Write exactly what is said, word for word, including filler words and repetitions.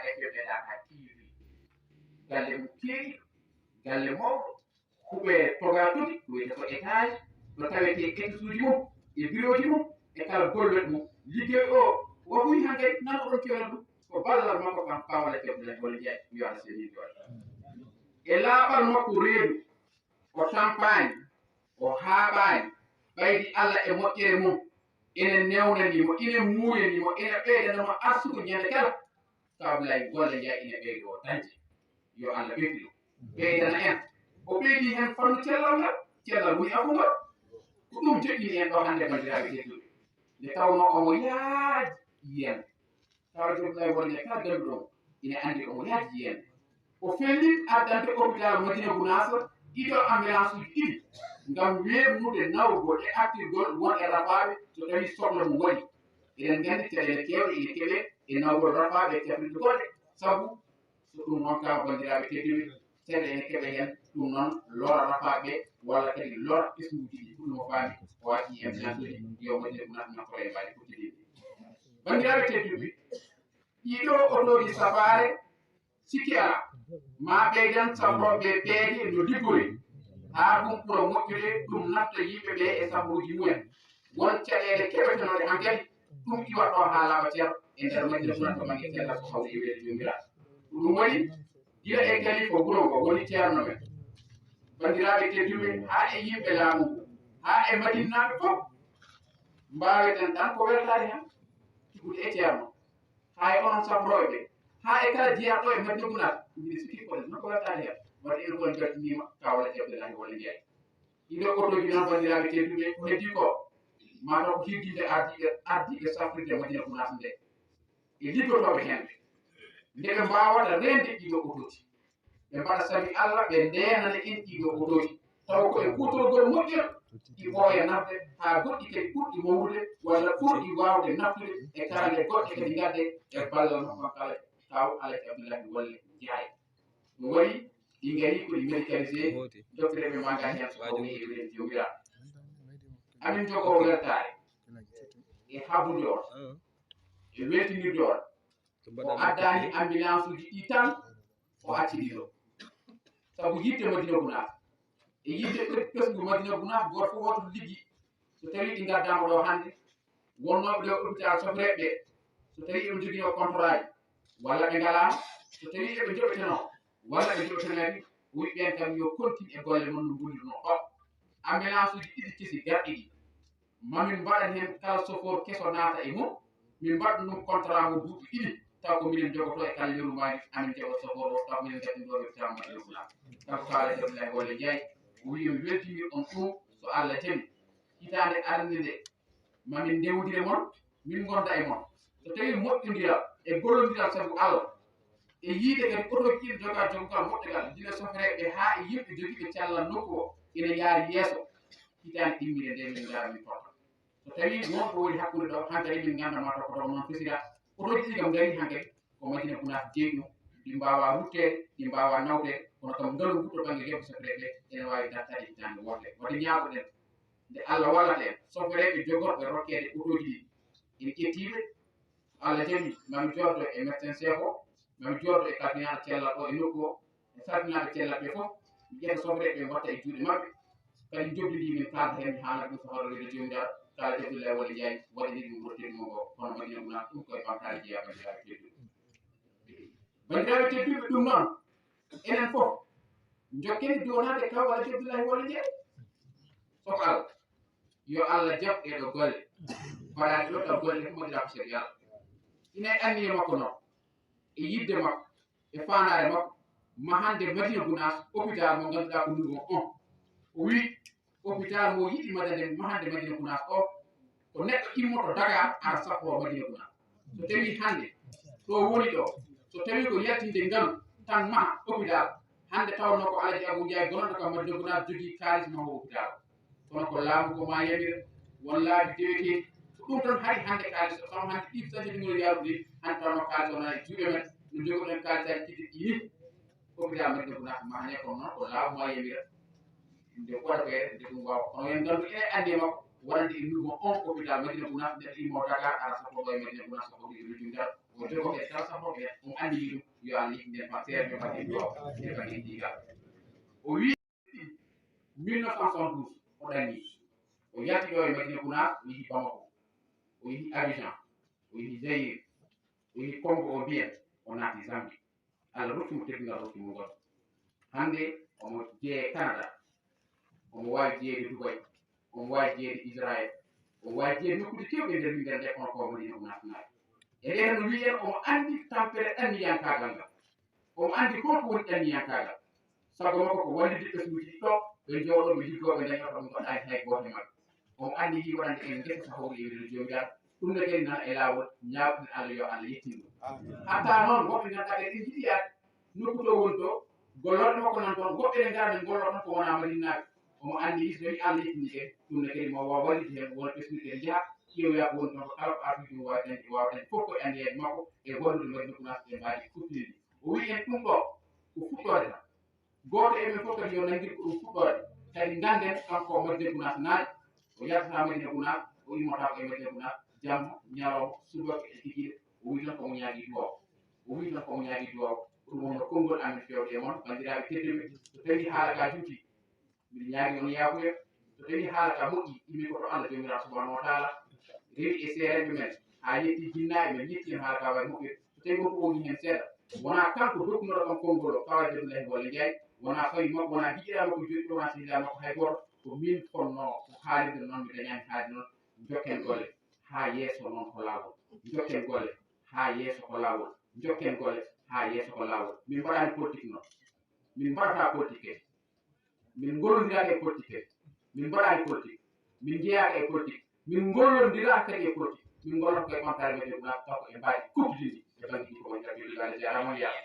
F M Dakar T V. Galle mum keeriiɗo, galle mawɗo, huɓe toga toti, wiyete ko étage, ɗo tawetee étusuuji mum e birooji mum e kala gollooɗi mum. Liggey o, waɗi hankadi nan oɗon kewna ɗum, ko ballal makko kam Paawla Kebla Bolle Njaay, yo Allah seni ɗon. E laaɓal makko reedu, o tampaani, o haaɓaani, ɓaydi Allah e moƴƴere mum, ene newnani mo, ene muuyani mo, ene ɓeydana mo arsuku ñande kala. Ka Abdoulaye Bolle Njaay ene ɓeydi o dañde. Yo Allah ɓeydu ɗum. Ɓeydana en. O ɓeydi heen fannu cellal ngal, cellal woni afo ngal. Ko ɗum joɗɗini en ɗo hannde, banndiraaɓe tedduɓe. Nde tawnoo omo yaaji yiyannde. Tawa Abdoulaye Bolle Njaay kala ganduɗo omo, ina anndi omo yaaji yiyannde. O fellit addante hôpital Madina Gunaas ɗiɗo ambulance uji ɗiɗi ngam weeɓnude nawgol e artirgol won e rafaaɓe so tawii sohla mum waɗi. Eɗen nganndi caɗeele keewɗe ina keɓee e nawgol rafaaɓe e cafrirde goɗɗe, sabu so ɗum ronkaama, banndiraaɓe tedduɓe, caɗeele ene keɓee heen. Ɗum noon lora rafaaɓe ɓe walla kadi lora ɓesnguuji ɗi, ɗum mo faami o waɗi ambulance uji yo Madina Gunaas naftoro e mbaadi fof tedduɓe. Banndiraaɓe tedduɓe, ɗiɗo otooji safaare, sikki alaa, ma ɓeydan safrooɓe peeje no liggori, haa ɗum ɓura moƴƴude, ɗum nafta yimɓe ɓe e safruuji mumen. Won caɗeele keɓetenooɗe hankadi, ɗum iwa ɗo haa laaɓa cer e nder Madina Gunaas to bannge cellal ko hawri e weeyo Joomiraaɗo. Ko ɗum waɗi, gila e kalifa wuro ngo woni ceerno men, banndiraaɓe tedduɓe, haa e yimɓe laamu ngu, haa e Madinaaɓe fof, mbaaweten tan ko weltaade heen, tigude e ceerno. Haa e onon safrooɓe ɓe, haa e kala jeyaaɗo e Madina Gunaas, mbiɗa sikki ko en ko weltaade heen. Waɗi en ko en mbeltaniima Kaw Alhaji Abdullahi Bolle Njaay. Ɗiɗo otooji noon, banndiraaɓe tedduɓe, ko heddii ko, maa taw ko hirjinde ardiiɓe, ardiiɓe safrirde Madina Gunaas nde e liggotooɓe heen ɓe. Nde ɓe mbaawata reende ɗiɗo otooji, ɓe mbaɗa sabi Allah, ɓe ndeenana en ɗiɗo otooji, tawa ko e kuutorgol moƴƴol ɗi ɓooya nafde, haa goɗɗi kadi ɓurɗi mawnude walla ɓurɗi waawde naftude e kala nde goɗɗe kadi ngadde e ballal makko kala, Kaw Alhaji Abdullahi Bolle Njaay. No waɗi ɗi ngarii ko ɗi médicalisé, docteur ɓe mannga heen so tawii e wiyde Joomiraaɗo. Amin njogoo weltaare e haɓude on e weltinirde on. O addaani ambulance uji ɗi tan, o acci ɗi ɗo. Sabu yiɗde Madina Gunaas e yiɗde ɓesngu Madina Gunaas, gooto fof wooto liggi. So tawii ɗi ngaddaama ɗo hannde, wonnooɓe ɗo hôpital sofreeɓe ɓe, so tawii eɓe njoginoo contrat ji walla ɓe ngalaano, so tawii eɓe njoɓetenoo walla ɓe njoɓetanaaki, o wiɗ ɓeen kam yo kontin e golle mon no ngollirnoo ɗo. Ambulance uji ɗiɗi kesi garɗi ɗi, mamin mbaɗan heen kala sofoor keso naata e mum, min mbaɗa ɗum contrat mo duuɓi ɗiɗi, taw ko minen njogotoo e kala lewru maaji, amin njaɓa sofoor o, taw ko minen ngaddi ɗo e hôpital Madina Gunaas. Kanko Kaw Alhaji Abdullahi Bolle Njaay, o wiyi mi weltinir on ɗum so Allah jaɓi. Hitaande arande nde, mamin ndewndire mon, min ngonda e mon. So tawii moƴƴondiral e gollondiral sabu Allah, e yiide kadi otooji ɗiɗi jogaa jogogal moƴƴogal, gila sofreeɓe haa e yimɓe jogiiɓe callal nokku o, ina yaari yeeso. Hitaande ɗimmire nde min ngara min totta. So tawii won ko woni hakkunde ɗo, hankadi min ngannda ma tokoto noon fesira. Otooji ɗiɗi kam ngarii hankadi, ko Madina Gunaas jeyi ɗum, ɗi mbaawaa rutteede, ɗi mbaawaa nawteede, kono kam ngalu ngu to bannge yewɓe sofreeɓe ene waawi dartaade hitaande wootere. Waɗde ñaagoɗen nde Allah wallata en, sofreeɓe jogorɓe rokkeede otooji ɗi, en ƴettii ɓe. So Allah jaɓi, ma mi jooɗo e médecin chef o, ma mi jooɗo e kalfinaaɗo cellal o e nokku o, e salfinaaɓe cellal ɓe fof, mi ƴetta sofreeɓe ɓe, mi waɗta e juuɗe maɓɓe. Kadi njoɓdi ndi min kaalda heen, mi haalna ɗum so hoɗo wiyde Joomiraaɗo, Kaw Alhaji Abdullahi Bolle Njaay, waɗi ɗum rottirde mo ngo, kono Madina Gunaas ɗum koye ɓamtaare jeyaa, banndiraaɓe tedduɓe. Banndiraaɓe tedduɓe, ɗum noon, enen fof, njokken downaade Kaw Alhaji Abdullahi Bolle Njaay. Soko Allah, yo Allah jaɓ ɗeeɗo golle, mbaɗaaɗe ɗo ɗo golle fof, mbaɗiraa ko sariya Allah. Ina e anniya makko noon, e yiɗde makko, e faandaare makko, ma hannde Madina Gunaas hôpital mo ngannduɗaa ko Nouveau on. O wii hôpital mo yiɗi madande, ma hannde Madina Gunaas o, ko neɗɗo immoto Dakar ara safoo Madina Gunaas. So tawii hannde ɗo woni ɗo, so tawii ko yaltinde ngalu tan maha hôpital, hannde tawnoo ko Alhaji Abou Ndiaye gonanɗo kam Madina Gunaas jogii kaalis maha hôpital. Kono ko laamu ko ma yamira, won laabi deweteeɗi. Ko ɗum tan hari hannde kaalis o, taw hannde ɗiɗi tan jogii ngol yaarude, hannde tawnoo kaalis o nana e juuɗe men, no njogoɗen kaalisaaji tigi ɗi ni. Hôpital Madina Gunaas mahane, kono noon ko laamu ma yamira. Nde waɗa ko yere, nde ɗum waawa. Kono en nganndu ene anndi e makko, wonande e Nouveau on hôpital Madina Gunaas, neɗɗo immo Dakar, ara safoo ɗo e Madina Gunaas, safoo ɗo e Madina Gunaas, o jogoo e kala safoo ɓe, ɗum Anndi ɗum, yo Allah yettinden ma seeɗa, ɓe mbaɗi ɗo, ɓe mbaɗi ɗiga. O wii mille neuf cent soixante-douze, o ɗanni. O yalti ɗo e Madina Gounass, o yehi Bamako, o yehi Abidjan, o yehi Zaïre, o yehi Congo o mbiyen, o naati Zambie. Allah rokki mo teddungal, rokki mo ngol. Hannde omo jeeye Canada, omo waawi jeyeede Dubai, omo waawi jeyeede Israël, omo waawi jeyeede nokkuuji keewɗi e nder winndere nde, kono ko Madina Gounass naati. E nder no wiyen omo anndi tampere ɗanniyankaagal ngal. Omo anndi holko woni ɗanniyankaagal. Sago makko ko wallitde ɓesnguuji ɗiɗo, ɓe njooɗoo, ɓe liggoo, ɓe ndañoto, ɓe ngoɗɗaani hay gooto e maɓɓe. Omo anndi yii waɗande en ngesa sahooru e wiyde Joomiraaɗo. Ɗum ne kadi nana e laawol, ñaagɗen Allah yo Allah yettin ɗum. Hatta noon, woɓɓe ngannduɗaa kadi en njiɗi yaade nokku to woni to, gollorɗe makko nan toon, woɓɓe ne ngara ne ngolloo toon ko wonaa Madinaaɓe. Omo anndi so tawii Allah yettini kadi, ɗum ne kadi mo waawa wallitde heen, wona ɓesnguuji kadi njaha, ƴeewoya ko woni toon, ko kala ko artude ɗum waawi dañde, waawa dañde fof ko e anniyeede makko e wallude Madina Gounass e mbaadi kuttindi. O wii en ɗum ɗo ko fuɗɗoode tan. Gooto e men fof kadi yo nanngir ko ɗum fuɗɗoode. Kadi ngannden kanko Madina Gounass naati, o yaltataa Madina Gounass, o immotaako e Madina Gounass, jamma, ñalawma, subaka e kikiiɗe, o wii tan ko mo ñaagii duwaaw. O wii tan ko mo ñaagii duwaaw. Ko ɗum wonno konngol amen fewde e mon, banndiraaɓe tedduɓe, so tawii haala ka juuti, miɗo ñaagi on yaafuya. So tawii haala ka moƴƴi, immi ko to Allah Joomiraaɗo Subhaanahu wa Taala, rewi e seerenɓe men, haa yetti jinnaaɓe men, yetti en haala ka waawi moƴƴude. So tawii won ko woni heen seeɗa, wonaa kanko dokkunoɗo kam konngol o, Fawa Abdullahi Wala Njaay, wonaa fawi makko, wonaa giƴiraaɗo makko, joɗɗo, wonaa sehilaaɗo makko hay gooto, ko min fonnoo ko haalirde noon, mi dañaani haalde noon. Njokken golle haa yeeso noon ko laawol. Njokken golle haa yeeso ko laawol. Njokken golle haa yeeso ko laawol. Min mbaɗaani politique noon. Min mbaɗataa politique kadi. Min ngollondiraaka e politique kadi. Min mbaɗaani politique. Min njeyaaka e politique. Min ngollondiraaka kadi e politique. Min ngollata ko e ɓamtaare men, ɓe guna taw ko e mbaadi kubbitindi e bannge ɗi ko woni jaɓɓe ɗi Allah jaaraama on yaara.